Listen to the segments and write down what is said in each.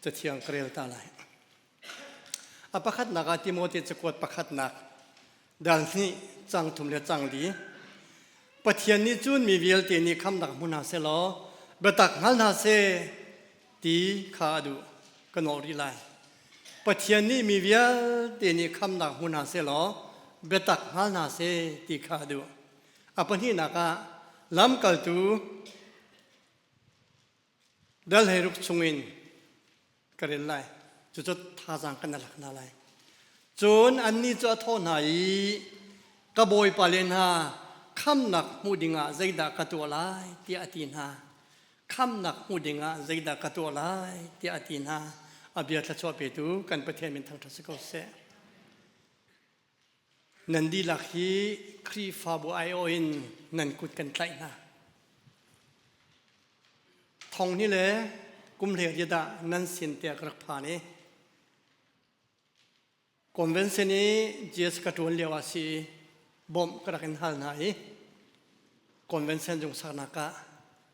Cathiang ka rel ta lai. A pakhatnak ah Timote cakuat pakhatnak dal hnih cang thum le cang li. Pathian nih cun mi vialte nih khamnak hmu hna seh law biatak hngal hna seh ti kha a duh. Ka nawh rih lai. Pathian nih mi vialte nih khamnak hmu hna seh law biatak hngal hna seh ti kha a duh. A pahnihnak ah lamkaltu Dal 16 chungin ka rel lai. Cucu thazaang kan lak hna lai. Cun annih cu a thawh hna i, Ka bawipa le hna, khamnak hmuh dingah zeidah ka tuah lai, tiah a ti hna. Khamnak hmuh dingah zeidah ka tuah lai, tiah a ti hna. A bia thluachuah petu kan Pathian min thangṭhat si ko seh. Nan dihlak hi Khrihfabu aiawh in nan kut kan tlaih hna. Thong ni le kum hlei riat ah nan sin tiah ka rak phan i convention i GS ka ṭuan lio ah si bawmh ka rak in hal hna i convention zung saknak ah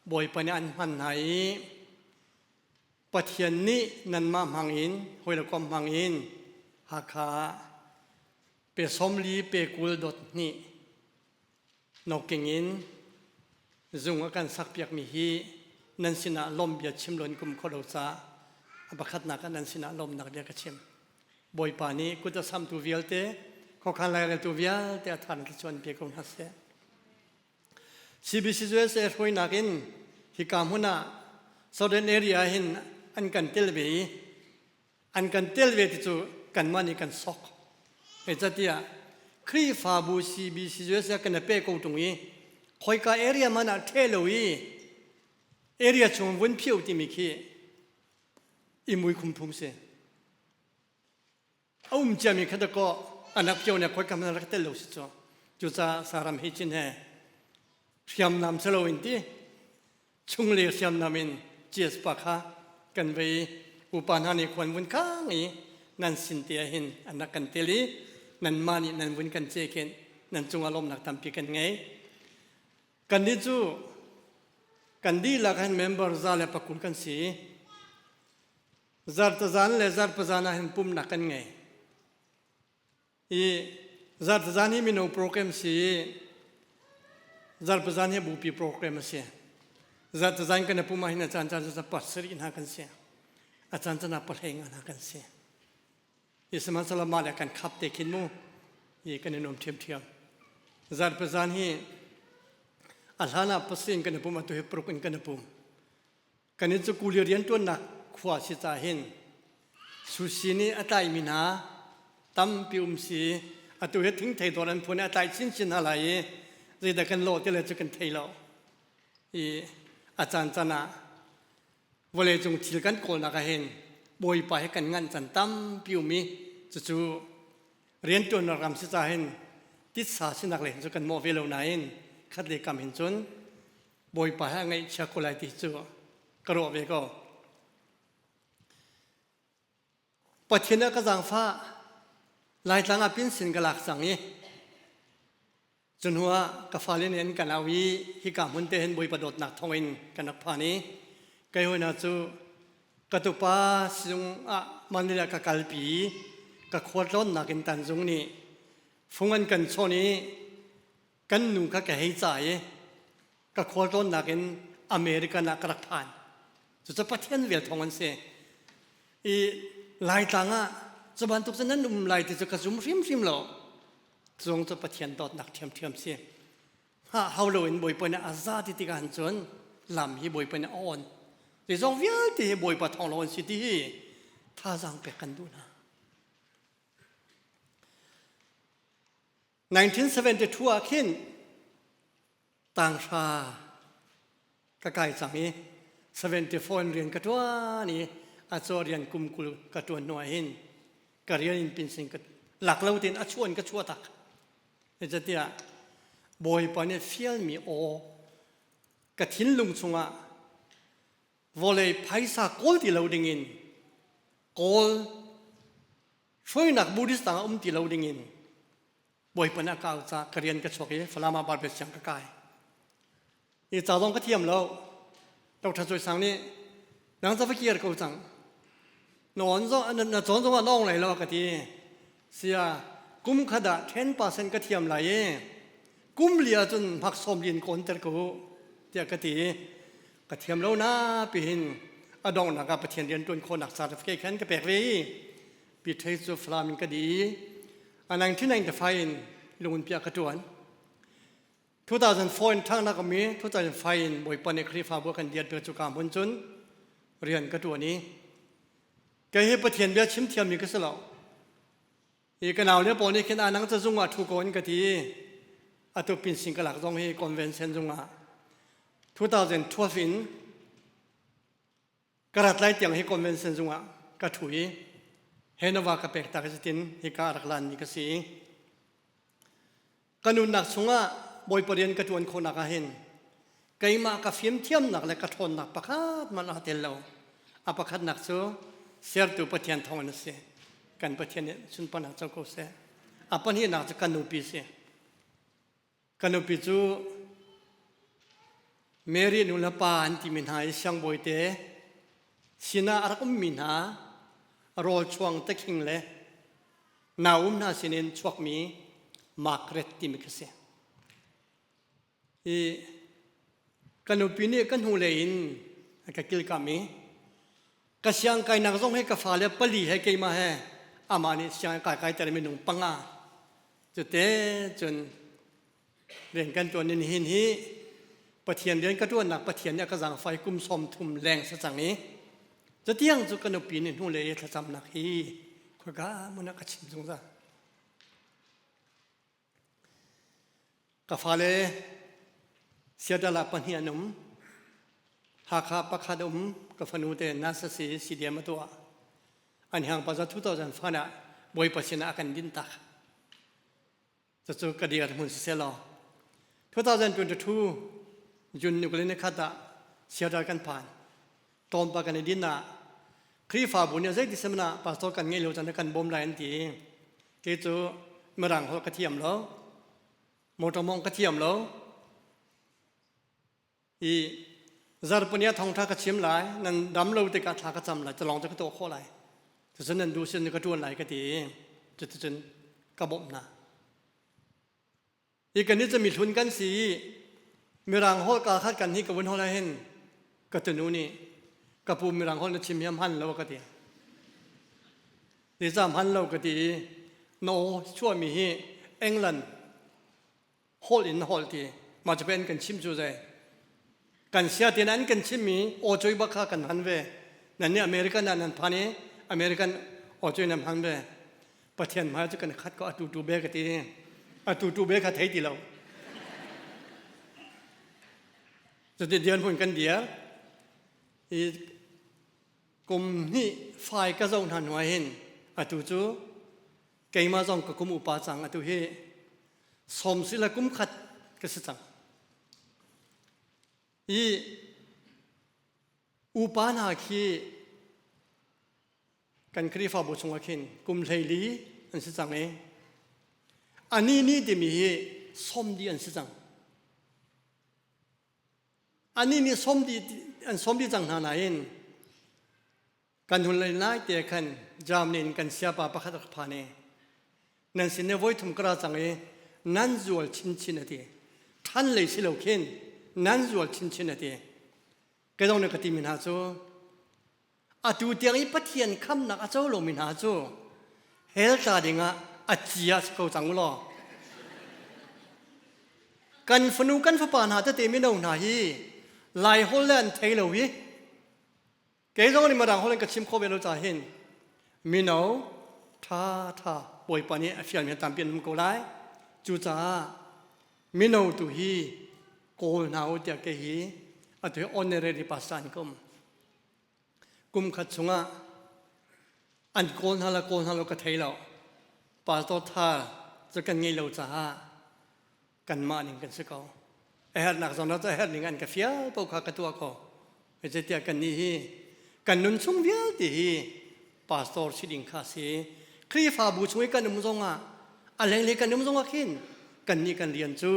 Bawipa nih an hman hna i Pathian nih nanmah hmang in hawi le kom hmang in Hakha ah pe 40 pe 20 dot hnih Noking in zung a kan sakpiakmi hi nan sinah lawm bia chim loin kum kho lo caah a pakhatnak ah nan sinah lawmnak bia ka chim. Bawipa nih kut a samtu vialte, khuakhan laireltu vialte a than thluachuah in pe ko hna seh. CBC USA hruainak in hika hmun ah Southern area hin an kan tel ve i an kan tel ve ti cu kanmah nih kan sok. Zeicahtiah Khrihfabu CBC USA kan i pe ko ṭung i khoika area hmanh ah ṭhe lo i area chung vun phio timi khi i mui khum phung si. A um ciami kha dakaw anak cio ne khoika hmanh rak tel lo si cu. Cucaah saram hi chin he hriamnam si lo in ti chungle hriamnam in CS pa kha kan vei upa hna nih khuan vun khang i nan sin te ah hin an rak kan tel i nanmah nih nan vun kan ce khin nan cungah lawmnak tampi kan ngei. Kannih cu kan dihlak hin member 120 kan si. Zartazan le zarpazan ah hin pumnak kan ngei. I zartazan hi mino program si i zarpazan hi bupi program a si. Zartazan kan i pum ah hin a caan caan cu pasarih hna kan si. A caan caan ah pahlei nga hna kan si. I sihmanhsehlaw mah le kan khap te khin mu i kan i nuam ṭhiamṭhiam. Zarpazan hi a hlan ah pasarih in kan i pum atu hi paruk in kan i pum. Kan in cu kuli rianṭuannak khua si ca hin sushi nih a tlaimi hna tampi um si. Atu hi thingthei dawr an phun i a tlai chinchin hna lai i zeidah kan lawh ti le cu kan thei lo. I a caan caan ah vawleicung thil kan kawlnak ah hin Bawipa he kan nganh can tampi um i cucu rianṭuannak ram si ca hin titsa sinak lei hin cu kan mawh ve lo nain khat le kam hin cun Bawipa he a ngaihchia ko lai ti cu ka ruah ve ko. Pathian ah ka zaangfah Laitlang ah pinsin ka lak cang i cu hnu ah ka fale nih an kan au i hika hmun te hin Bawipa dawtnak thawngin kan rak phan i kei hawi hna cu ka tupa sizung ah Manila ka kalpi i ka khualtlawnnak in Tanzung nih fung an kan chawn i kan nu kha ka hei ca i ka khualtlawnnak in American ah ka rak phan. Cucu Pathian vel thawng an si. I Laitlang ah cu bantuk cu nan um lai ti cu ka zum hrimhrim lo. Cung cu Pathian dawtnak ṭhiamṭhiam si. Hngah hau loin Bawipa nih a za ti tikah han cun lam hi Bawipa nih a on. Zeizong vialte hi Bawipa thawng lo an si ti hi thazaang pek kan duh hna. 1972 ah khin tanghra ka kai cang i 74 in rian ka ṭuan i a caw rian kum 20 ka ṭuan hnu ah hin ka rian in pinsin ka lak lo tein a chuah in ka chuah tak. Zeicatiah Bawipa nih fialmi aw ka thinlung chungah vawlei phaisa kawl ti lo dingin kawl hruainak Buddhist tang ah um ti lo dingin Bawipa nih a ka au caah ka rian ka chuak i Falam ah Bible siang ka kai. I ca zong ka thiam lo. Dr. Choi Sang nih nang ca va kir ko cang. Na on zong na cawn zong ah na ong lai lo ka ti. Sia kum khat ah 10% ka thiam lai i kum li ahcun hmak sawm lin kawn ter ko tiah ka ti. Ka thiam lo na pihin a donghnak ah Pathian rian ṭuan khawhnak certificate khan ka pek ve i Pi Thei cu Falam in ka di i a 1995 in lungun piah ka ṭuan. 2004 in ṭhangnak um i 2005 in Bawipa nih Khrihfabu kan diat pe cu ka hmun cun rian ka ṭuan i kei hi Pathian bia chim thiammi ka si lo. I ka nau le pawl nih khin anang cazung ah ṭhu ko in ka ti i atu pinsing ka lak zong hi convention zung ah 2012 in ka rat lai tiang hi convention zung ah ka ṭhu i Henova ka pek ta ka si tin hika a rak lan mi ka si. Ka nunnak chungah Bawipa rian ka ṭuan khawhnak ah hin keimah ka fimthiamnak le ka ṭhawnnak pakhat hmanh aa tel lo. A pakhatnak cu sertu Pathian thawngin a si. Kan Pathian nih sunparnak co ko seh. A pahnihnak cu kan nupi si. Ka nupi cu Mary nu le pa an timi hna i siangbawi te sinah a rak ummi hna rawl chuang takhing le naum hna sinin chuakmi Margaret timi kha si. I ka nupi nih ka hnulei in a ka kilkamh i ka siang kainak zong hi ka fale pali he keimah he amah nih siang kai kai ter minung panga cute cun rian kan tuan in hin hi Pathian rian ka tuannak Pathian nih a ka zaangfai kum 30 leng sa cang i catiang cu ka nupi nih hnu le i thlacamnak hi khoika mun ah ka chim zungzal. Ka fale Seattle ah pahnih an um. Hakha pakhat um ka fanu te nurse a si CDM a tuah. An hang pa za 2000 fan ah Bawipa sinah a kan din tak. Cucu ka dir hmun si selaw. 2022 June ni kul ni khat ah Seattle kan phan. Tlawmpal kan i din ah Khrihfabu nih zeiti semana pastor kan ngei lo chan kan bawm lai an ti. Kei cu Mirang holh ka thiam lo. Motor mong ka thiam lo. I zarpania thongtha ka chim lai, nan dam lo tikah thla ka cam lai, calong cu ka tuah khawh lai. Cucun nan duh sin ka ṭuan lai ka ti. Cuticun ka bawmh hna. Hi kan nih cu mihlun kan si i Mirang holh kaa khat kan hi ka vun holh ah hin ka tunu nih ka pu Mirang holh na chim hi a hman lo a ka ti. Zeicah hman lo ka ti i na aw chuahmi hi England holh in na holh ti mah cu pen kan chim cu zei kan sia tin an kan chimmi aw choi bak kha kan hman ve nan nih American ah nan phan i American aw choi nan hman ve Pathian hmai cu kan khat ko atu tu be ka ti atu tu be kha thei ti lo cuti dian hun kan dir i kum hnih fai ka zo hna hnuai hin atu cu keimah zong ka kum upa cang atu hi som sila kum khat ka si cang i upa hna khi kan Khrihfabu chungah khin kum 14 an si cang i ani ni timi hi sawm dih an si cang. Ani nih sawm dih an sawm dih cang hna nain kan hun lei lai te khan Germany in kan siapa pakhat rak phan i nan sin ne voi thum ka ra cang i nan zual chinchin a ti than lei si lo khin nan zual chinchin a ti kei zong nih ka ti mi hna cu Atu tiang i Pathian khamnak a co lomi hna cu hell tla dingah a cia si ko cang u law. Kan fanu kan fapa hna tete mino hna hi Lai holh le an thei lo i kei zong nih Mirang holh in ka chim khawh ve lo ca hin mino tha tha Bawipa nih a fialmi tampi an um ko lai. Cucaah mino tu hi kawl hna u tiah kei hi atu hi honorary pastor an ka um. Kum khat chungah an kawl hna le kawl hna lo ka thei lo. Pastor tha cu kan ngei lo caah kanmah ning kan si ko. A herhnak zong cu a herh ning an ka fial paoh kha ka tuah ko. Zeitiah kannih hi kan nun chung vialte hi pastor si ding kha si. Khrihfabu chung i kan um zongah a lenglei kan um zongah khin kannih kan rian cu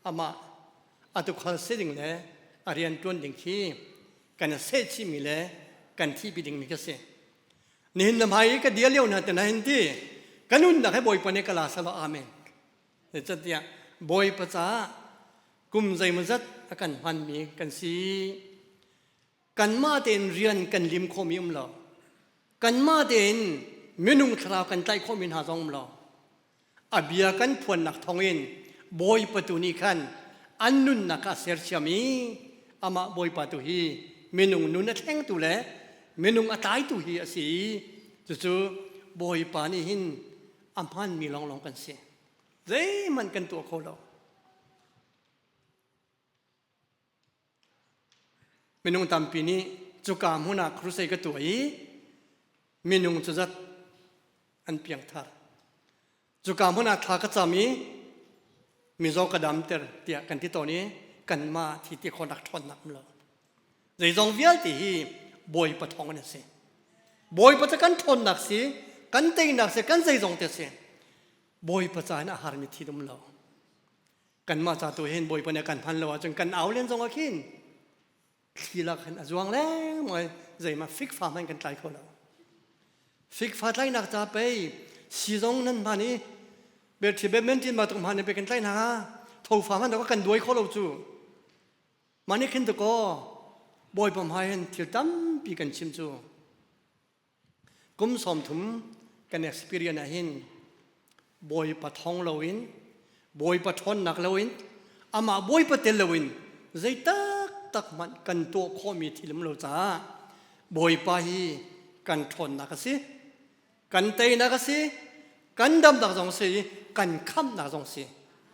amah a tukhal si ding le a rian ṭuan ding khi kan seh chihmi le kan thihpi dingmi ka si. Nihin na hmai i ka dia lio hna te na hin ti ka nunnak he Bawipa nih ka la selaw amen. Zeicahtiah Bawipa caah kum zeimawzat a kan hmanmi kan si. Kanmah tein rian kan lim khawhmi um lo. Kanmah tein minung thlarau kan tlaih khawhmi hna zong um lo. A bia kan phuannak thawngin Bawipa tu nih khan an nunnak kha a sersiam i amah Bawipa tu hi minung nun a thlengtu le minung a tlaitu hi a si i cucu Bawipa nih hin a hmanmi lawnglawng kan si. Zeihmanh kan tuah kho lo. Minung tampi nih cuka hmun ah crusade ka tuah i minung cuzat an piangthar. Cuka hmun ah thla ka cam i mizaw ka damter tiah kan ti tawn i kanmah thi ti khawhnak ṭhawnnak um lo. Zeizong vialte hi Bawipa thawng in a si. Bawipa cu kan ṭhawnnak si, kan teinak si, kan zeizong te si. Bawipa ca in a harmi thil um lo. Kanmah ca tu hin Bawipa nih a kan hman lo ahcun kan au len zong ah khin thli lak hin a zuang lengmang i zeihmah fikfa hmanh kan tlai kho lo. Fikfa tlainak ca pei sizong nan hman i berthi bementin ma tuk hman i pe kan tlai hna thofa hmanh kan duai kho lo cu. Mah nih khin dakaw Bawipa hmai hin thil tampi kan chim cu. Kum 30 kan experience ah hin Bawipa thong loin Bawipa ṭhawnnak loin amah Bawipa tel loin zei taktak hmanh kan tuah khawhmi thil um lo caah Bawipa hi kan ṭhawnnak a si kan teinak a si kan damnak zong a si i kan khamhnak zong a si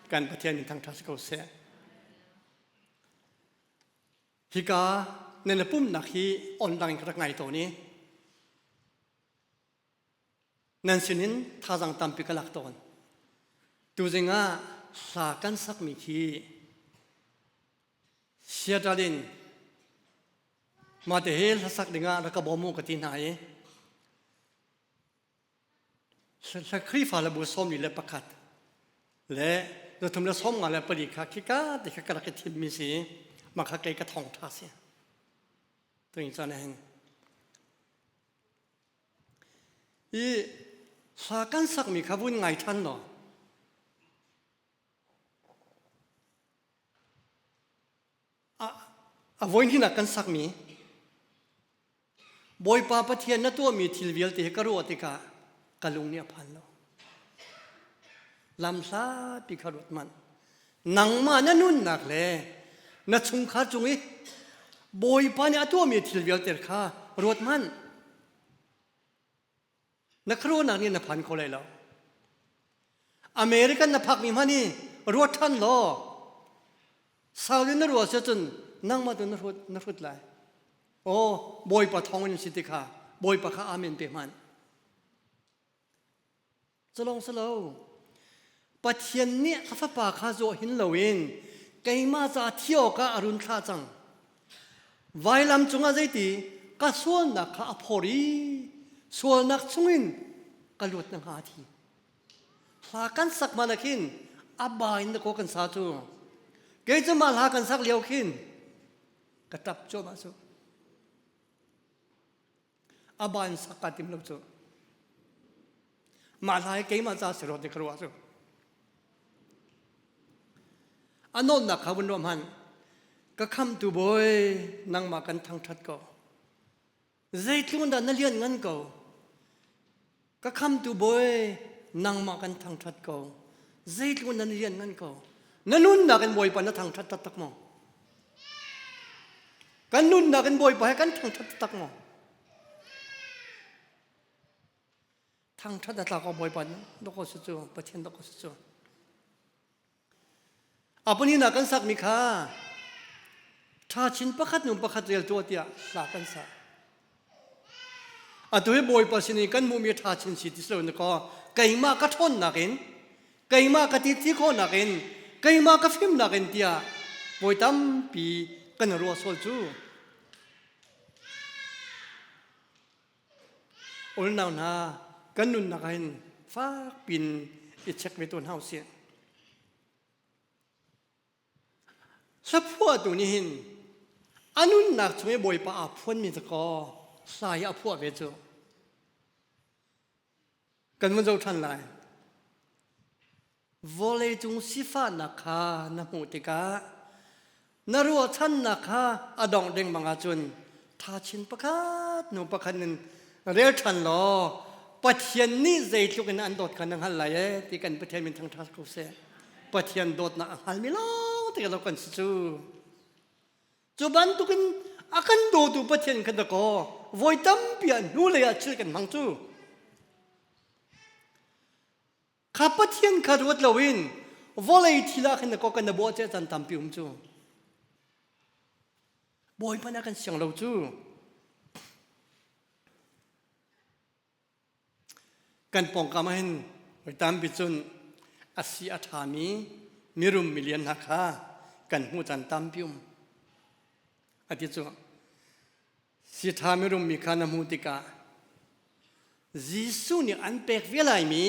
kan Pathian min thangṭhat si ko seh. Hika nan i pumhnak hi online ka rak ngai tawn i nan sinin thazaang tampi ka lak tawn. Tuzing ah hla kan sakmi khi Seattle in mah te hi hlasak dingah rak ka bawm u ka ti hna i Khrihfa le bu 41 le 354 kha khika te kha ka rak i thimmi si mah kha kei ka thawngṭha si. Tuing caan ah hin i hla kan sakmi kha vun ngai ṭhan law A voihnihnak kan sakmi Bawipa Pathian na tuahmi thil vialte hi ka ruah tikah ka lung nih a phan lo. Lam hlapi kha ruat hmanh. Nangmah na nunnak le na chungkhar cung i Bawipa nih a tuahmi thil vialte kha ruat hmanh. Na khuaruahnak nih na phan kho lai lo. American na phakmi hmanh hi ruat ṭhan law sau in na ruah si cun nangmah tu na hrut na hrut lai. Aw Bawipa thawng in si ti kha Bawipa kha amen pe hmanh. Culong silo Pathian nih a fapa kha zawh hin loin keimah ca thi awkah a run thlah cang. Vailam cungah zeiti ka sualnak kha a phor i sualnak chungin ka luat na hnga thi. Hla kan sak man ah khin a ba in na kaw kan sa cu. Kei cu mah hla kan sak lio khin ka ṭap cuahmah cu. A ba in sak kaa tim lo cu. Mah hla hi keimah ca si rua ti ka ruah cu. A nawnnak kha vun ruah hmanh. Ka khamtu bawi nangmah kan thangṭhat ko. Zeitluk dah na lian ngan ko. Ka khamtu bawi nangmah kan thangṭhat ko. Zeitluk na lian ngan ko. Na nunnak in Bawipa na thangṭhat taktak maw? Kan nunnak in Bawipa he kan thangṭhat taktak maw? Thangṭhat a tlak awk Bawipa dawk si cu Pathian dawk si cu. A panina kan sakmi kha ṭha chin pakhat nu pakhat rel tuah tiah hla kan sa. Atu hi Bawipa sin i kan hmuhmi ṭha chin si ti si lo na kaw keimah ka ṭhawnnak in keimah ka ti ti khawhnak in keimah ka fimnak in tiah voi tampi kan ruah sual cu. Unau hna kan nunnak ah hin fak pin i check ve tawn hna usih. Hlaphuahtu nih hin a nunnak chung i Bawipa aa phuanmi cu kaw hla hi a phuah ve cu. Kan vun zoh ṭhan lai. Vawleicung sifahnak kha na hmuh tikah na ruahchannak kha a dongh dengmang ahcun thachin pakhat hnu pakhat in rel ṭhan law Pathian nih zeitluk in an dawt kha na hngalh lai ee ti kan Pathian min thangṭhat ko seh. Pathian dawtnak a hngalmi lawng te lo kan si cu. Cu bantukin a kan dawtu Pathian kha dakaw voi tampi ah hnulei ah thil kan hmang cu. Kha Pathian kha ruat loin vawlei thil ah khin na kan na bawh ceh caan tampi um cu. Bawipa nih a kan siang lo cu. Kan pawngkam ah hin voi tampi cun a si a ṭhami mirum milian hna kha kan hmuh caan tampi um. A ti cu si ṭha mirum mi kha na hmuh tikah Jesuh nih an pek ve laimi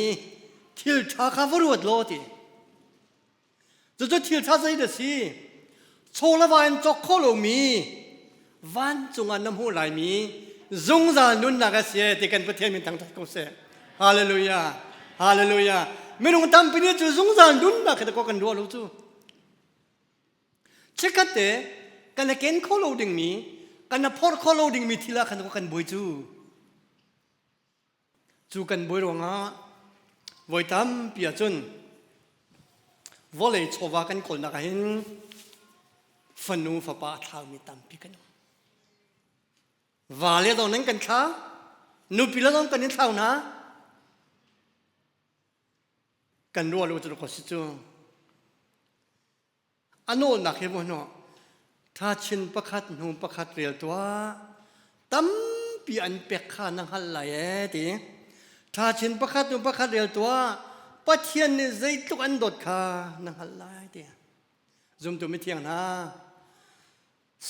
thil ṭha kha va ruat law ti. Cucu thil ṭha zei dah si? Chaw le va in cawk khawh lomi vancung ah na hmuh laimi zungzal nunnak a si ti kan Pathian min thangṭhat ko seh. Hallelujah. Hallelujah. Minung tampi nih cu zungzal nunnak khi kan ruah lo cu. Chikkhat te kan i ken kho lo dingmi, kan i phorh kho lo dingmi thil ah khan kan buai cu. Cu kan buai ruangah voi tampi ahcun vawlei chawva kan kawlnak ah hin fanu fapa a thlaumi tampi kan um. Va le zong nan kan thla, nupi le zong kan in thlau hna. Kan ruah lo cu si cu. A nawlnak hi maw hnawh thachin pakhat hnu pakhat rel tuah tampi an pek kha na hngalh lai ee ti thachin pakhat hnu pakhat rel tuah Pathian nih zeitluk an dawt kha na hngalh lai ti zumtu mithiang hna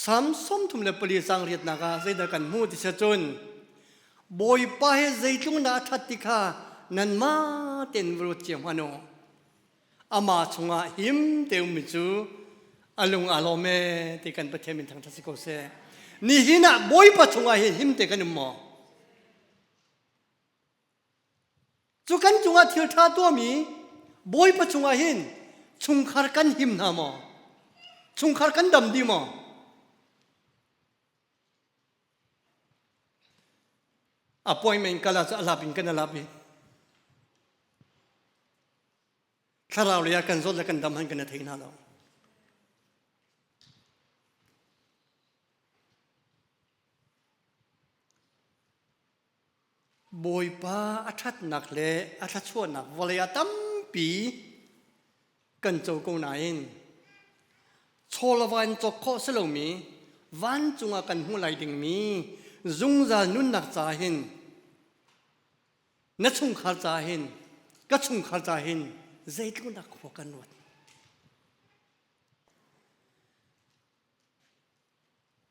Salm 34 caang riatnak ah zeidah kan hmuh ti cun Bawipa he zeitlung dah a ṭhat ti kha nanmah tein va ruat cio hmanh u. Amah chungah him te ummi cu a lung aa lawm ee ti kan Pathian min thangṭhat si ko seh. Nihin ah Bawipa chungah hin him te kan um maw? Cu kan cungah thil ṭha tuahmi Bawipa chungah hin chungkhar kan him hna maw? Chungkhar kan dam dih maw? Appointment kal ah cu a lap in kan a lap i thlarau lei ah kan zawt le kan dam han kan i thei hna lo. Bawipa a ṭhatnak le a thluachuahnak vawlei ah tampi kan co ko nain chaw le va in cawk khawh si lomi vancung ah kan hmuh lai dingmi zungzal nunnak ca hin na chungkhar ca hin ka chungkhar ca hin zeitluk dah khua kan ruat.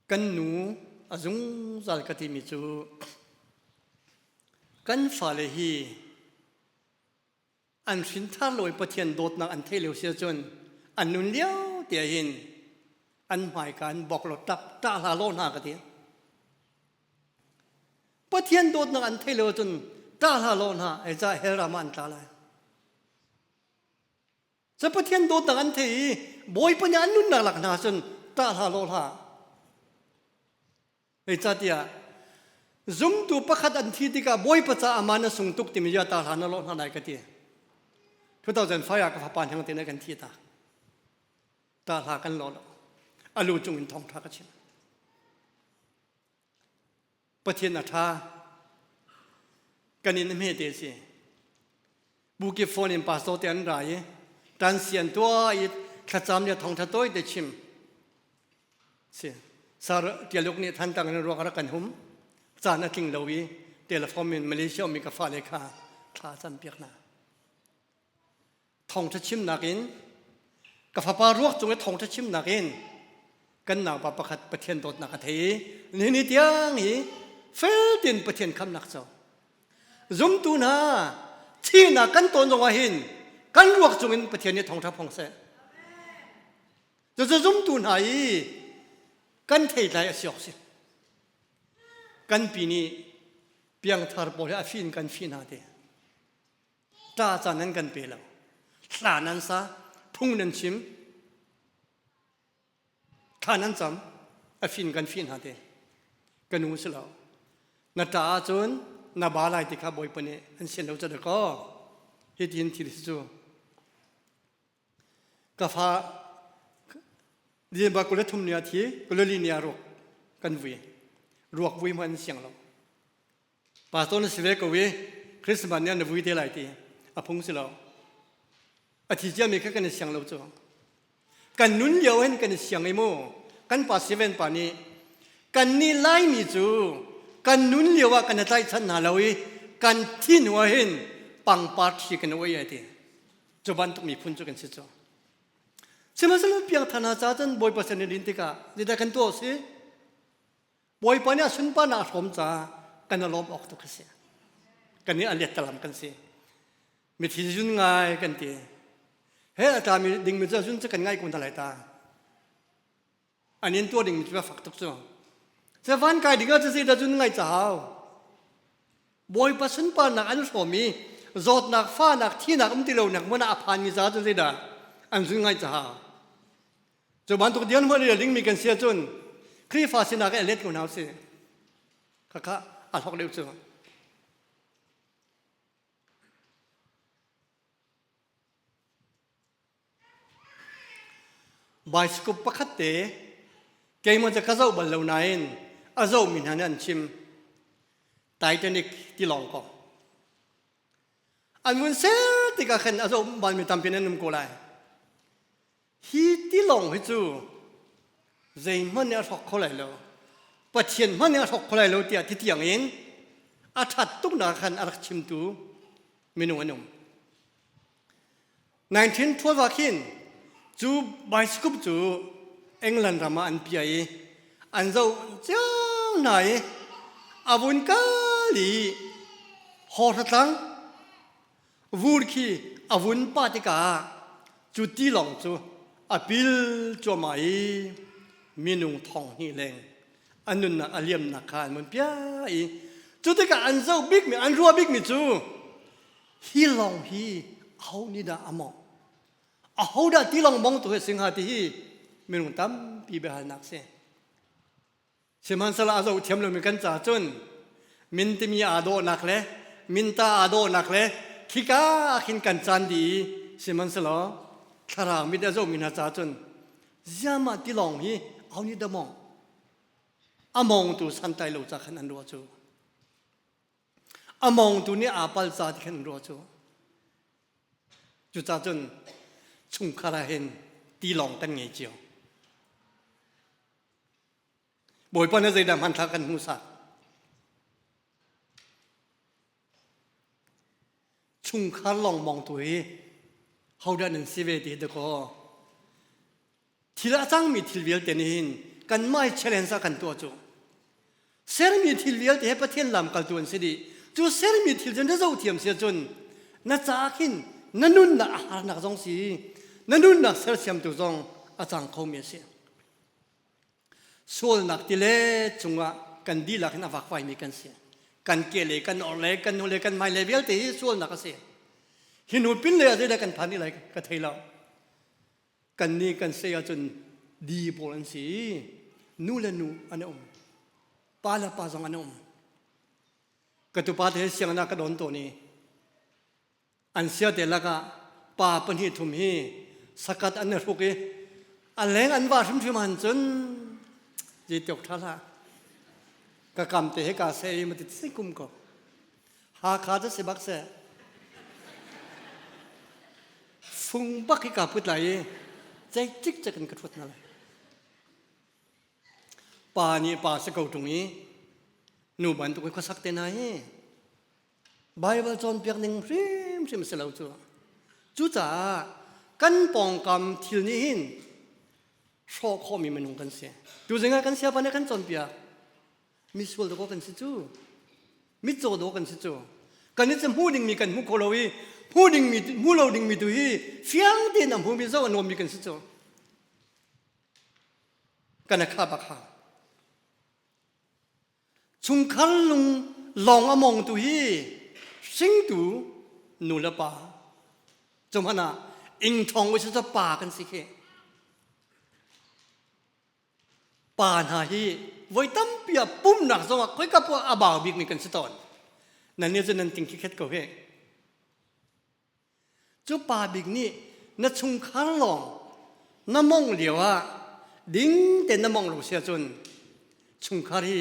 Kan nu a zungzal ka timi cu kan fale hi an hrinthar lo i Pathian dawtnak an theih lio si ahcun an nun lio te ahhin an hmaika an bok lo tap ṭah hlah law hna ka ti. Pathian dawtnak an theih lo ahcun ṭah hlah law hna ei ca hell ram ah an tla lai. Cu Pathian dawtnak an thei i Bawipa nih an nunnak lak hna cun ṭah hlah law hlah. Zeicahtiah zumtu pakhat an thi tikah Bawipa caah man a sung tuk timi ya ta hlah na lawh hna lai ka ti. 2005 ah ka fapa hnang te kan thi ta. Ta hla kan lawh lo. A lu cung in thawngṭha ka chim. Pathian a ṭha. Kan in hme te si. Buki phone in pastor te an ra i tan sian tua i thlacam le thawngṭha tawi te chim. Si. Sar tialuk nih thantang in ruak rak kan hum. Caan a tling lo i telephone in Malaysia mi ka fale kha thla cam piak hna. Thawngṭha chimnak in ka fapa ruak cung i thawngṭha chimnak in kan naupa pakhat Pathian dawtnak a thei i nihin ni tiang hi fel tein Pathian khamnak co zumtu hna thihnak kan tawn zongah hin kan ruak cung in Pathian nih thawngṭha phong seh cucu zumtu hna i kan theitlai a si awk si kan pi nih piangthar pawl hi a fin kan fi hna te. Ṭa ca nan kan pe lo. Hla nan sa, phung nan chim, thla nan cam, a fin kan fin hna te. Ka nu si lo. Na ṭa ahcun na ba lai ti kha Bawipa nih an sian lo ca dakaw. Hitin thil hi cu Ka fa December 23 ni ah thi 24 ni ah ruak kan vui. Ruak vui hmanh an siang lo. Pastor na si ve ko i Christmas ni ah na vui te lai ti a phung si lo. A thi ciami kha kan i siang lo cu. Kan nun lio hin kan i siang i mu. Kan pa Steven pa nih kan nih Laimi cu kan nun lio ah kan i tlaihchan hna lo i kan thi hnu ah hin pangpar thi kan oi ai ti. Cu bantuk miphun cu kan si cu. Sihmanhsehlaw piangthar hna ca cun Bawipa sin in rin tikah zeidah kan tuah si? Bawipa nih a sunparnak a hrawm caah kan i lawm awk tuk a si. Kan nih a lettalam kan si. Mithi zun ngai kan ti. He a tlami dingmi cu zun cu kan ngai kun ta lai ta. An in tuah dingmi cu a fak tuk cu. Cu van kai ding ah cu zeidah cun ngai ca hau. Bawipa sunparnak an hrawm i zawtnak, fahnak, thinak um ti lonak hmun ah a phanmi ca cu zeidah an zun ngai ca hau. Cu bantuk dian hmuh le dingmi kan si ahcun Khrihfa sinak i a let ko hna usih. Khakha a hlawk deuh cu. Bicycle pakhat te keimah cu ka zoh bal lo nain a zohmi hna nih an chim. Titanic tilawng kong. An vun ser tikah khan a zoh balmi tampi nan um ko lai. Hi tilawng hi cu zeihmanh nih a hrawk kho lai lo. Pathian hmanh nih a hrawk kho lai lo tiah ti tiang in a ṭhat tuknak khan a rak chimtu minung an um. 1912 ah khin cu bicycle cu England ram ah an piah i an zoh cio hna i a vun kal i hawhra vur khi a vun pah tikah cu tilawng cu a pil cuahmah i minung thong hnih leng a nunnak a liamnak kha an vun piah i cu tikah an zoh bikmi an ruah bikmi cu Hi lawng hi aho nih dah a mawngh? Aho dah tilawng mongtu hi a si hnga ti hi minung tampi biahalnak si. Sihmanhsehlaw a zoh thiam lomi kan ca cun min timi aa dawhnak le minta aa dawhnak le khika ah khin kan caan dih i sihmanhsehlaw thlarau mit a zohmi hna ca cun ziahmah tilawng hi aho nih dah mawngh? A mawngtu santlai lo ca khan an ruah cu. A mawngtu nih aa pal ca ti khan an ruah cu. Cucaah cun chungkhar ah hin tilawng kan ngei cio. Bawipa nih zeidah hmanthlak kan hmuhsak? Chungkhar lawng mawngtu hi hodah nan si ve ti hi dakaw. Thil a cangmi thil vialte nih hin kanmah hi challenge ah kan tuah cu. Sermi thil vialte he Pathian lamkaltu an si dih. Cu sermi thil cu na zohthiam si ahcun na caah khin na nunnak a harnak zong si, na nunnak sersiamtu zong a cang khomi a si. Sualnak tilet cungah kan dihlak in a vakvaimi kan si. Kan ke le kan or le kan nu le kan hmai le vialte hi sualnak a si. Hi hnu pin le ah zeidah kan phan i lai ka thei lo. Kannih kan sei ahcun di pawl an si. Nu le nu an um. Pa le pa zong an um. Ka tupa te sianginn ah ka don tawn i an sia te lakah pa pahnih thum hi sakat an i hruk i a leng an va hrimhrim han cun zeitiok ṭha hlah ka kam te he ka se i ma ti kum ko Hakha cu si bak seh. Fung bak hi kaa put lai i cei cikcek in ka ṭhut hna lai. Pa nih pa si ko ṭung i nu bantuk in khuasak te hna hi Baibal cawnpiak ning hrimhrim si lo cu. Cucaah kan pawngkam thil nih hin hrawh khawhmi minung kan si. Tuzing ah kan siapa nih kan cawnpiak. Misual dawh kan si cu. Mitcaw dawh kan si cu. Kan i cu hmu dingmi kan hmu kho lo i hmu dingmi hmu lo dingmi tu hi fiang tein a hmumi zoh a nuammi kan si cu. Kan a kha bak ha. Chungkhar lung lawng a mong tu hi hringtu Nu le pa. Cu hmanh ah ing ṭhawng ui cu pa kan si khi. Pa hna hi voi tampi ah pumnak zongah khoika poah a bau bikmi kan si tawn. Nan nih cun nan ting khikhet ko hih. Cu pa bik nih na chungkhar lawng na mongh lio ah ding tein na mongh lo si ahcun chungkhar hi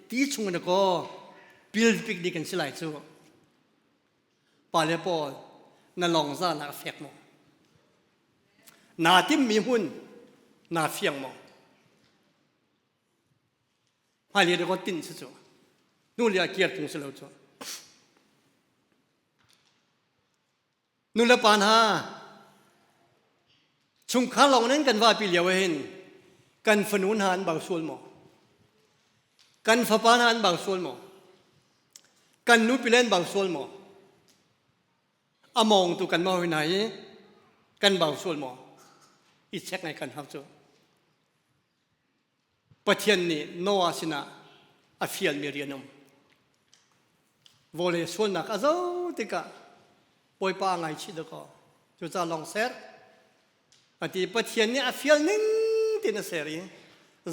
ti chung in kaw pilpik ding kan si lai cu. Pa le pawl na lawng zanak a fek maw? Naa timmi hmun naa fiang maw? Hmailei dawh tin si cu. Hnu ah kir phung si lo cu. Nu le pa hna, chungkhar lawng in kan vapi lio hin kan fanu hna an bau sual maw? Kan fapa hna an bau sual maw? Kan nupi le an bau sual maw? A mawngtu kan mau hna i kan bau sual maw? I check ngai kan hau cu. Pathian nih Noah sinah a fialmi rian um. Vawlei sualnak a zo tikah Bawipa a ngaichih dakaw. Cucaah lawng ser. Ati Pathian nih a fial ning tin a ser i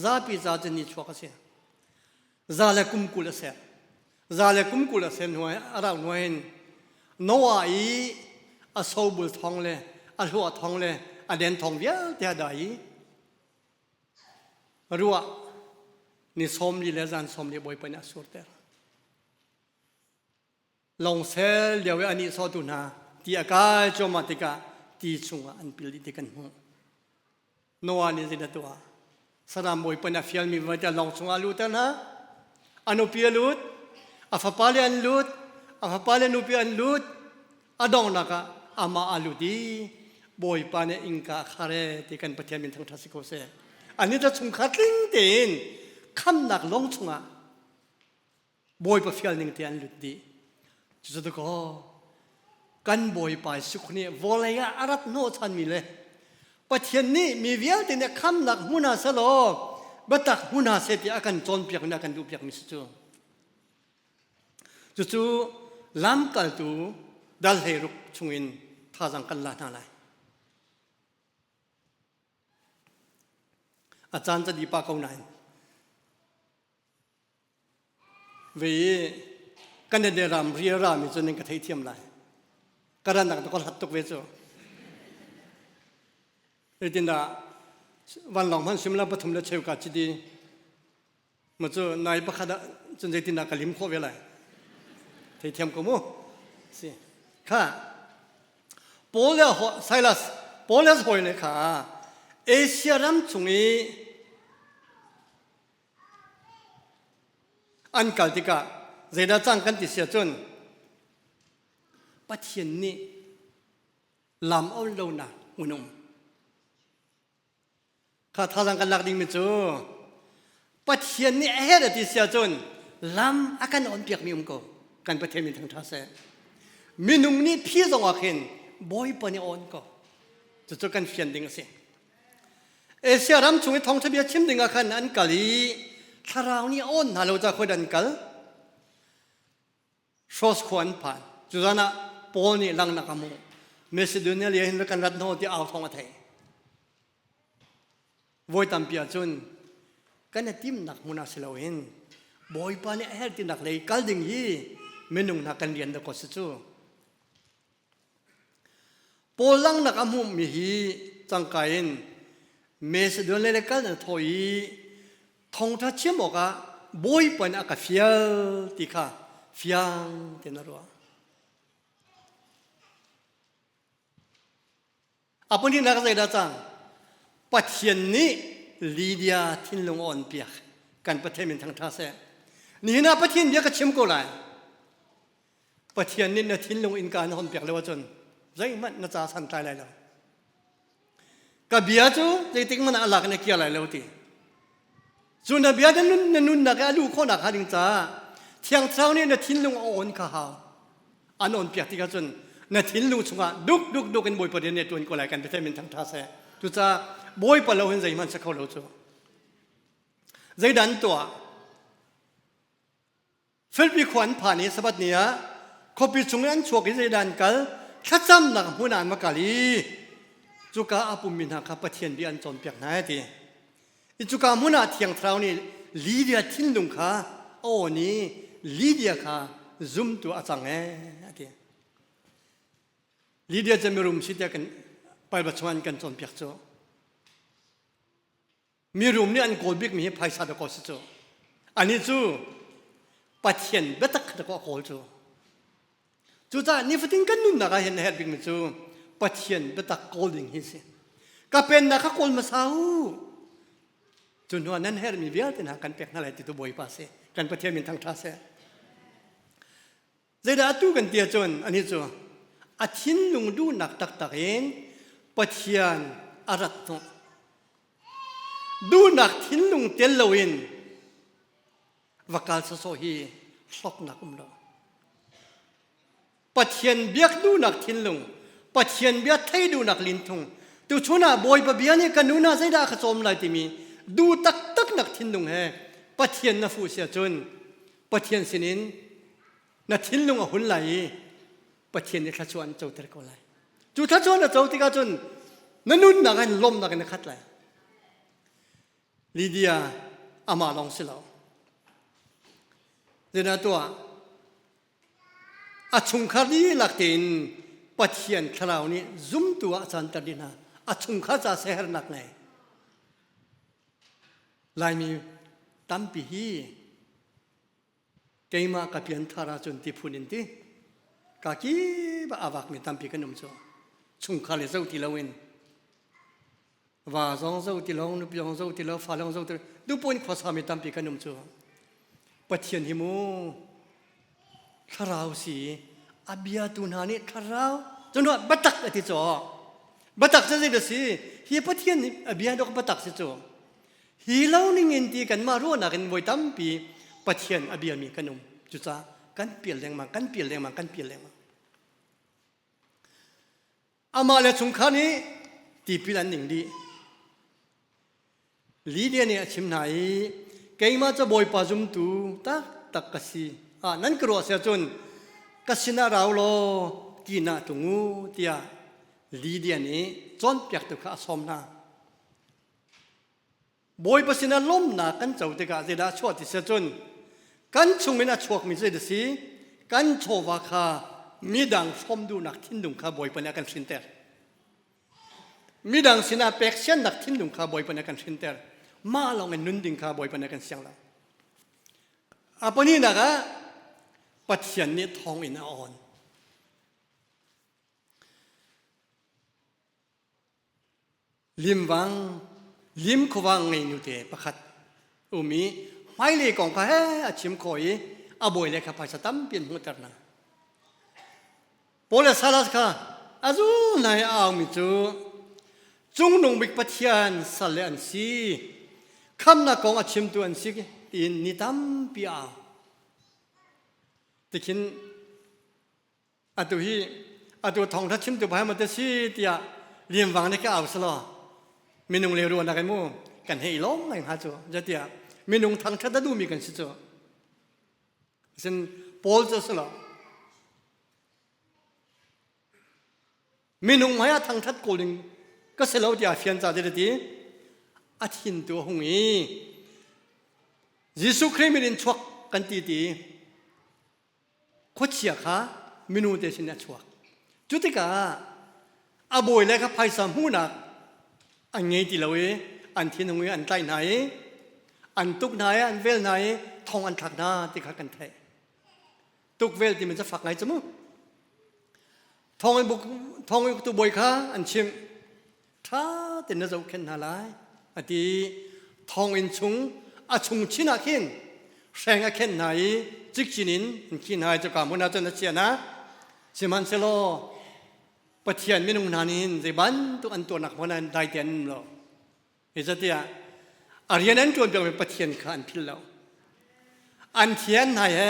zapi ca cun ni chuak a si. Za le kum 20 a ser. Za le kum 20 a ser hnu a rauh hnu hin Noah i a sobul thong le a hluah thong le a den thong vialte a dai i Ruah ni 40 le zan 40 Bawipa nih a surter. Lawngsel lio i a nihsawhtu hna ti a kai cuahmah tikah ti chungah an pil dih ti kan hmuh. Noah nih zeidah tuah? Saram Bawipa nih a fialmi vialte lawng chungah a luhter hna. A nupi a lut, a fapale an lut, a fapale nupi an lut, A donghnak ah amah a lut i Bawipa nih innka a khar e ti kan Pathian min thangṭhat si ko seh. Ani cu chungkhar tling tein khamnak lawng chungah Bawipa fial ning te an lut dih. Cucu kaw kan Bawipa Jesuh nih vawlei ah a rat hnawhchanmi le Pathian nih mi vialte nih khamnak hmun ah selaw biatak hmun ah seh tiah a kan cawnpiak a kan duhpiakmi si cu. Cucu lamkaltu dal 16 chungin thazaang kan la hna lai. A caan ca pa ko nain ve i kan i ram ria rami cu nan ka theithiam lai. Ka rannak ka hlat tuk ve cu. Zeitindah vanlawng hman suimilam pathum le cheu ka citi Ma cu nai pakhat ah cun zeitindah ka lim khawh ve lai? Theithiam ko mu. Si. Kha Paul le Silas Paul le hawi le kha Asia ram chung i an kal tikah zeidah cang kan ti sia cun Pathian nih lam on lonak hmun um. Kha thazaang kan lak dingmi cu Pathian nih a herh a ti si ahcun lam a kan awnpiakmi um ko. Kan Pathian min thangṭha seh. Minung nih phi zong ah khin Bawipa nih a awn ko. Cucu kan fian ding a si. Asia ram chung i thawngṭha bia chim ding ah khan an kal i thlarau nih a awn hna lo ca khoi an kal. Hros khua an phan. Cu zan ah Paul nih langhnak a hmuh. Macedonia lei hin kan rat hnaw ti au thawng a theih. Voi tampi ahcun kan i timnak hmun ah si loin Bawipa nih a herh tinak lei kal ding hi minung hna kan rian dakaw si cu. Paul langhnak a hmuhmi hi cangka in Macedonia lei kal na thaw i thawngṭha chim awkah Bawipa nih a ka fial ti kha fiang tein a ruah. A pahnihnak zeidah cang? Pathian nih Lydia thinlung a onpiak. Kan Pathian min thangṭha seh. Nihin ah Pathian bia ka chim ko lai. Pathian nih na thinlung innka na honpiak lo ahcun zeihmanh na ca santlai lai lo. Ka bia cu zeitik hmanh ah a lak in a kir lai lo ti. Cu na bia na nun na nunnak i a luh khawhnak hnga ding caah Thiang Thlarau nih na thinlung a awn kha hau. An awn piak tikah cun na thinlung chungah duk duk duk in Bawipa rian nih ṭuan ko lai kan Pathian min thangṭha seh. Cucaah Bawipa lo hin zeihmanh si kho lo cu. Zeidah an tuah? Filipi khua an phan i Sabbath ni ah Khuapi chung i an chuak i zeidah an kal? Thlacamnak hmun ah an va kal i cuka a pummi hna kha Pathian bia an cawnpiak hna a ti. I cuka hmun ah Thiang Thlarau nih Lydia thinlung kha a awn i Lydia kha zumtu a cang ee a ti. Lydia cu mirum si tiah kan Bible chung an kan cawnpiak cu. Mirum nih an kawl bikmi hi phaisa dakaw si cu. Anih cu Pathian biatak dakaw a kawl cu. Cucaah nifatin kan nunnak ah hin a herh bikmi cu Pathian biatak kawl ding hi si. Ka pennak kha kawl hmasa u. Cu hnu ah nan herhmi vialte hna kan pek hna lai ti tu Bawipa si. Kan Pathian min thangṭha seh. Zeidah atu kan ti ahcun anih cu a thinlung duhnak taktak in Pathian a rat hnawh. Duhnak thinlung tel loin va kal sawsawh hi hlawknak um lo. Pathian biak duhnak thinlung, Pathian bia thei duhnak linthung, tuchun ah Bawipa bia nih ka nun ah zeidah ka cawm lai timi duh taktaknak thinlung he Pathian na fuh si ahcun Pathian sinin na thinlung a hun lai i Pathian nih thluachuah an coter ko lai. Cu thluachuah na co tikah cun na nunnak in lawmhnak in na khat lai. Lydia amah lawng si lo. Zeidah tuah? A chungkhar dihlak tein Pathian thlarau nih zumtu ah a canter dih hna. A chungkhar ca sehernak ngei. Laimi tampi hi keimah ka pianthar ahcun ti phun in ti ka kip ah a vakmi tampi kan um cu chungkhar le zo ti loin va zong zo ti lo nupi zong zo ti lo fa zong zo ti lo dupuin khuasami tampi kan um cu Pathian hi mu thlarau si a biatu hna nih thlarau cun biatak a ti caw biatak cu zei si hi Pathian nih a bia dok biatak si cu hi lo ning in ti kanmah ruahnak in voi tampi Pathian a biami kan um cucaah kan pial lengmang kan pial lengmang kan pial lengmang Amah le chungkhar nih tipil an ing dih. Lydia nih a chim hna i keimah cu Bawipa zumtu taktak ka si. Ah, nan ka ruah si ahcun ka sinah rau law kinah tlung u tiah Lydia nih cawnpiaktu kha a sawm hna. Bawipa sinah lawmhnak kan co tikah zeidah a chuah ti si ahcun kan chungin a chuakmi cu zeidah a si? Kan chawva kha midang hrawm duhnak thinlung kha Bawipa nih a kan hrinter. Midang sinah pek siannak thinlung kha Bawipa nih a kan hrinter. Mah lawng in nun ding kha Bawipa nih a kan siang lo. A pahnihnak ah Pathian nih thawng in a awn. Limvang, lim khuavang ngei nute pakhat um i hmailei kong kha he a chim khawh i a bawi le kha phaisa tampi an hmuhter hna. Paul le Silas kha a zu hna i a aumi cu Cungnung bik Pathian salle an si, khamnak kong a chimtu an si tiin ni tampi a au. Tikhin Atu hi atu thawngtha chimtu bai ma te si tiah liamwang nih ka au selaw minung le ruahnak in mu kan hei lawm ngai hnga cu zatiah minung thangthat a duhmi kan si cu sin Paul cu selaw minung hmai ah thangthat kawl ding ka si lo tiah fian ca ti a thin tu a hung i Jesuh Khrih min in chuak kan ti ti khuachia kha minu te sin a chuak. Cu tikah a bawi le kha phaisa hmuhnak an ngei ti lo i an thinhung i an tlaih hna i an tuk hna i an vel hna i thong an thlak hna ti kha kan theih. Tukvel timi cu fak ngai cu mu. Thong thong uktu bawi kha an chimh. Ṭha tein na zohkhenh hna lai a ti thonginn chung a chung chin ah khin hreng a khenh hna i cikcin in an khih hna i cuka hmun ah cun a chiah hna sihmanhsehlaw Pathian minung hna nih hin zei bantuk an tuahnak hmanh ah dai te an um lo zeicahtiah a rian an ṭuan piakmi Pathian kha an philh lo an thian hna he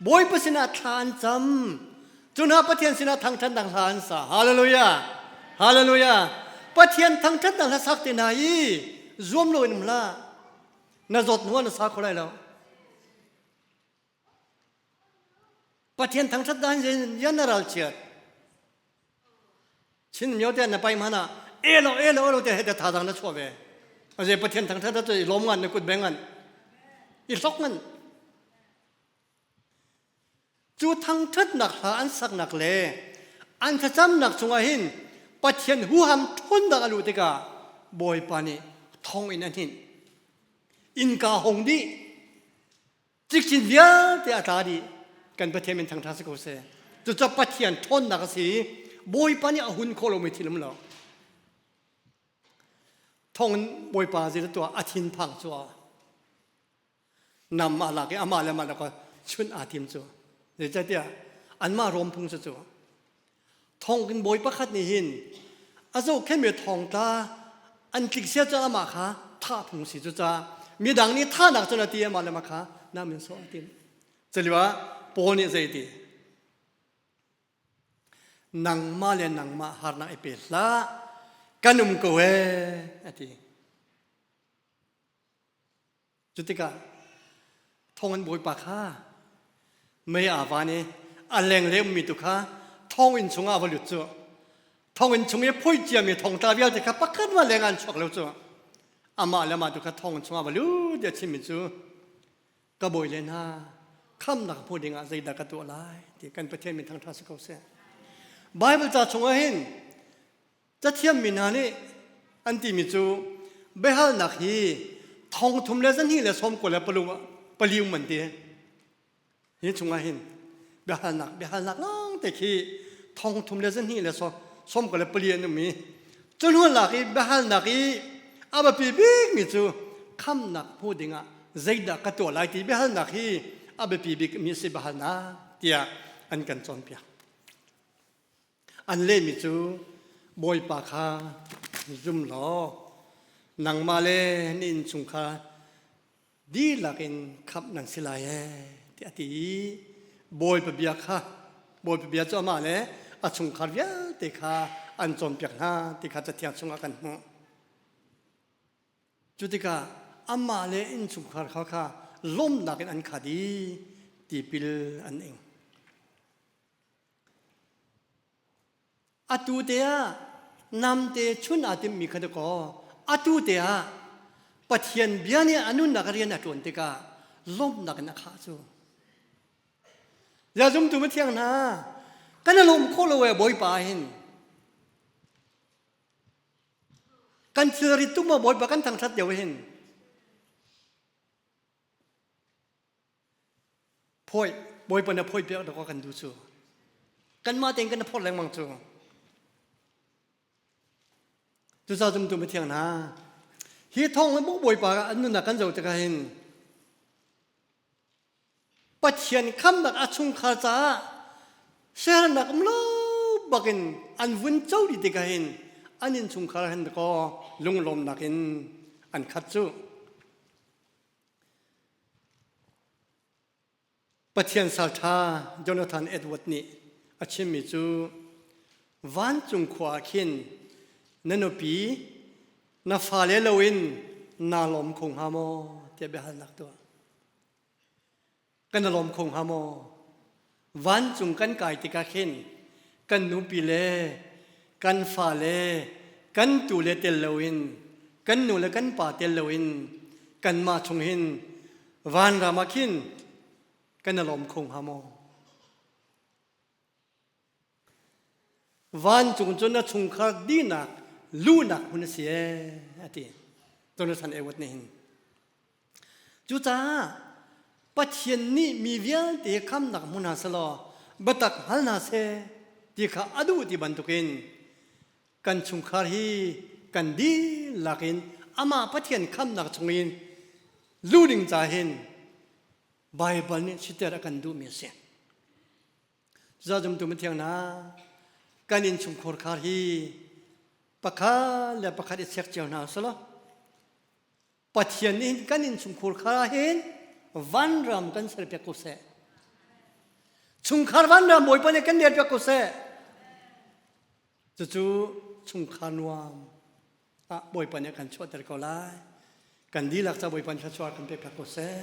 Bawipa sinah thla an cam. Cu hna Pathian sinah thangṭhatnak hla an sa. Hallelujah! Hallelujah! Pathian thangṭhatnak hla sak te hna hi zuam loin um hlah. Na zawt hnu ah na sa kho lai lo. Pathian thangthat dan yan na ral chiat. Chin myo te na pai mana elo elo elo te he te thazang na chuah ve. Aze Pathian thangthat cu i lawm ngan na kut beng ngan. I hlok ngan. Cu thangthatnak hla an saknak le an thlacamnak chungah hin Pathian huham ṭhawnnak a luh tikah Bawipa nih thong in a hninh. Innka hong dih. Cikcin vialte a tla dih. Kan Pathian min thangṭhat si ko seh. Cucu Pathian ṭhawnnak a si. Bawipa nih a hun khawh lomi thil um lo. Thong in Bawipa zei tuah a thinphang cu nam a lak i amah le amah lak chunh aa tim cu. Zeicahtiah anmah Rom phung cu cu. Thonginn bawi pakhat nih hin a zohkhenmi thongtla an tlik sia cu amah kha thah phung si cucaah midang nih thahnak cun a ti amah le amah kha nam in sawh a tim. Culio ah Paul nih zei ti? Nangmah le nangmah harnak i pe hlah, kan um ko ee, a ti. Cutikah thonginn bawipa kha mei aa van i a lenglei ummi tu kha thonginn chungah a va lut cu. Thonginn chung i phoih ciami thongtla vialte kha pakhat ma leng an chuak lo cu. Amah le amah tu kha thonginn chungah a va lut i a chimmi cu ka bawi le hna khamnak hmu dingah zeidah ka tuah lai ti kan Pathian min thangṭha si ko seh. Bible ca chungah hin Cathiammi hna nih an timi cu biahalnak hi thong thum le zahnih le sawm kua le pali um an ti. Hi chungah hin biahalnak biahalnak lawng te khi thong thum le zahnih le sawm kua le pali an um i cu hnu lak i biahalnak i a biapi bikmi cu khamnak hmu dingah zeidah ka tuah lai ti biahalnak hi a biapi bikmi a si biahalnak tiah an kan cawnpiak. An lehmi cu Bawipa kha zum law nangmah le na innchung kha dihlak in khamh nan si lai ee tiah a ti i Bawipa bia kha Bawipa bia cu amah le a chungkhar vialte kha an cawnpiak hna ti kha Cathiang chungah kan hmuh. Cu tikah amah le innchungkhar kha kha lawmhnak in an khat i tipil an ing. Atu te ah namte chun aa timmi kha dakaw atu te ah Pathian bia nih a nunnak rian a ṭuan tikah lawmhnak in a khah cu. Zia zumtu mithiang hna, kan i lawm khawh lo ee Bawipa hin. Kan thilrit tuk maw Bawipa kan thangṭhat lio hin. Phawih, Bawipa na phawih piak dawk kan duh cu. Kanmah tein kan phawt lengmang cu. Cucaah zumtu mithiang hna, hi thawng le Bawipa an nunnak kan zoh tikah hin Pathian khamnak a chungkhar caah siaherhnak um lo bakin an vun co dih tikah hin an innchungkhar hin kaw lunglawmnak in an khat cu. Pathian salṭha Jonathan Edward nih a chimmi cu vancung khua ah khin na nupi na fale loin naa lawm kho hnga maw tiah biahalnak tuah. Kan i lawm kho hnga maw? Vancung kan kai tikah khin kan nupi le kan fale kan tu le tel loin kan nu le kan pa tel loin kanmah chung hin vanram ah khin kan i lawm kho hnga maw? Vancung cu na chungkhar dinak luhnak hmun a si ee a ti. Jonathan Edward nih hin. Cucaah Pathian nih mi vialte khamnak hmun hna selaw biatak hngal hna seh ti kha a duh ti bantukin kan chungkhar hi kan dihlak in amah Pathian khamnak chungin lu ding ca hin Baibal nih siter a kan duhmi a si. Cucaah zumtu mithiang hna, kan innchungkhar khar hi pakhat le pakhat i check cio hna usih Pathian nih kan innchungkhar khar ah hin vanram kan serpiak ko seh. Chungkhar vanram Bawipa nih kan dirpiak ko seh. Cucu chungkhar nuam ah Bawipa nih kan chuahter ko lai. Kan dihlak ca Bawipa nih thluachuah kan pek ko seh.